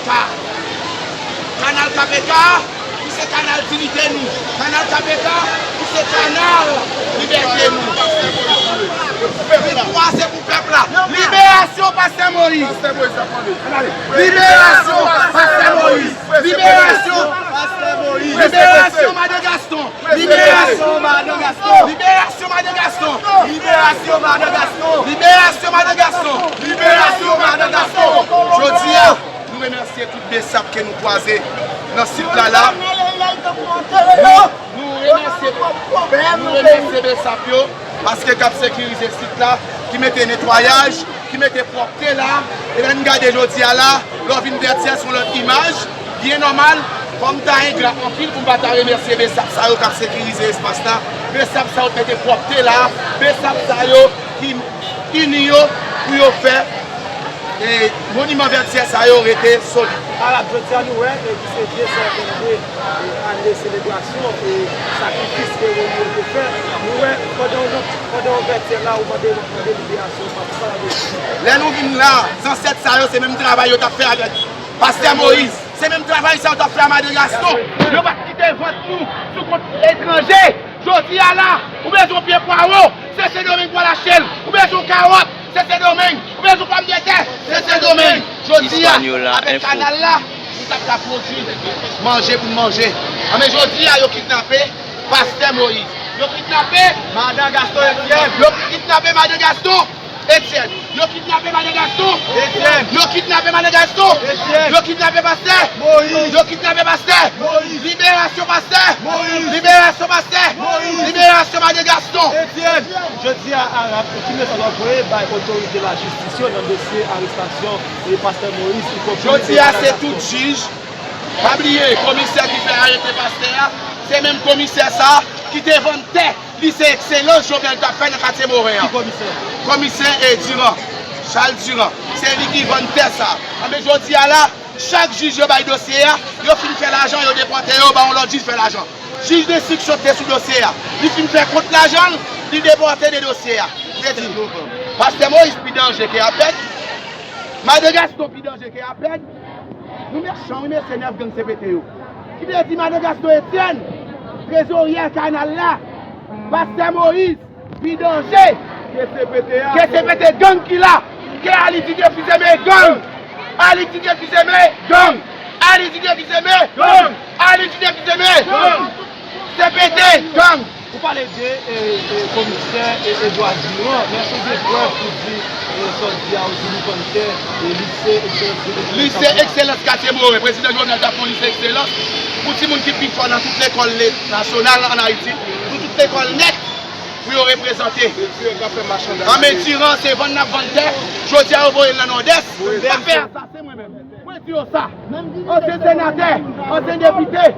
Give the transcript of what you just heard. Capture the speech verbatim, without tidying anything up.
K. Kanal K P K, ki se kanal diyite nou. Kanal K P K, ki se kanal libète nou. Viktwa se pou pèp la. Liberasyon Pastè Moïse. Liberasyon Pastè Moïse. Liberasyon. Liberasyon Madan Gaston. Liberasyon Madan Gaston. Liberasyon Madan Gaston. Liberasyon Madan Gaston. Liberasyon Madan Gaston. Liberasyon Madan Gaston. Jodi a, nou remèsye tout BSAP ke nou kwaze nan sit la la. Nou, nou remèsye, nou remèsye BSAP yo, paske k ap sekirize sit la, ki mete netwayaj, ki mete pwòpte la. E lè n gade jodi a la, lè w vin Vètyè, se yon lòt imaj. Byen nòmal, fò m ta engra anpil pou m pa ta remèsye BSAP sa yo k ap sekirize espas la. BSAP sa yo k mete pwòpte la. BSAP sa yo ki ini yo pou yo fè, e, moniman Vètyè sa yo rete solid. Alò, jodi a nou wè, e, ki se de san vennde, e, ane selebrasyon, e, sakrifis ewo nou yo te fè. Nou wè, pandan w, pandan w Vètyè la, ou mande, mande liberasyon, pa sa la. Lè nou vin la, zansèt sa yo, se menm travay yo t ap fè avèk Pastè Moïse. Se menm travay sa yo t ap fè a Madan Gaston. Yo pa t kite vant nou sou kont etranje. Jodi a la, ou bezwen yon pye pwawo, se Sendomeng pou al achte l. Ou bezwen yon kawòt, se Sendomeng. Ou bezwen pòmdetè, se Sendomeng. Jodi a, avèk kanal la, nou t ap ka pwodui manje pou n manje. Anben jodi a, yo kidnape Pastè Moïse. Yo kidnape Madan Gaston Etienne. Yo kidnape Madan Gaston Etienne. Yo kidnape Madan Gaston. Etienne. Yo kidnape Madan Gaston. Etienne. Yo kidnape pastè. Moïse. Yo kidnape pastè. Moïse. Liberasyon pastè. Moïse. Liberasyon pastè. Moïse. Liberasyon Madan Gaston. Etienne. Jodi a, Arab, ki mesaj w ap voye bay otorite lajistis yo nan dosye arestasyon e pastè Moïse, ikonpli Jodi a, se tout jij. Pa bliye, komisè ki fè arete pastè a, se menm komisè sa a ki te vann tè Lise Ekselans Jovenel t ap fè nan katye Moren an. Ki komisè? Komisè, e, Durand, Charles Durand. Se li ki vann tè sa. Anben jodi a la, chak jij yo bay dosye a, yo fin fè lajan, yo depòte yo, ba yon lòt jij fè lajan. Jij denstriksyon te sou dosye a. Li fin fè kont lajan l, li depòte de dosye a. Vle di, Pastè Moïse pi danje ke Abed. Madan Gaston pi danje ke Abed. Nou mechan, wi, mesye, nèf gang C P T yo. Ki vle di Madan Gaston Etienne, trezoryè kanal la, Pastè Moïse, pi danje ke C P T a, ke C P T gang ki la, ke Alix Didier Fils-Aimé gang, Alix Didier Fils-Aimé gang, Alix Didier Fils-Aimé gang, Alix Didier Fils-Aimé gang. C P T gang. Ou pale de, e, e, komisè, e, Edouard Durand, men èske w gen prèv pou di, e, sa w di a, ou di li vann tè, e, lise Ekselans? Lise Ekselans katye Moren, prezidan Jovenel t ap fè yon lise Ekselans pou timoun ki pi fò nan tout lekòl le-, nasyonal ann Ayiti, pou tout lekòl nèt, pou yo reprezante. Anben Durand, se vann n ap vann tè, jodi a yo voye l nan Nòdès, pa fè a sa, se mwen menm. Mwen di yo sa, ansyen senatè, ansyen depite,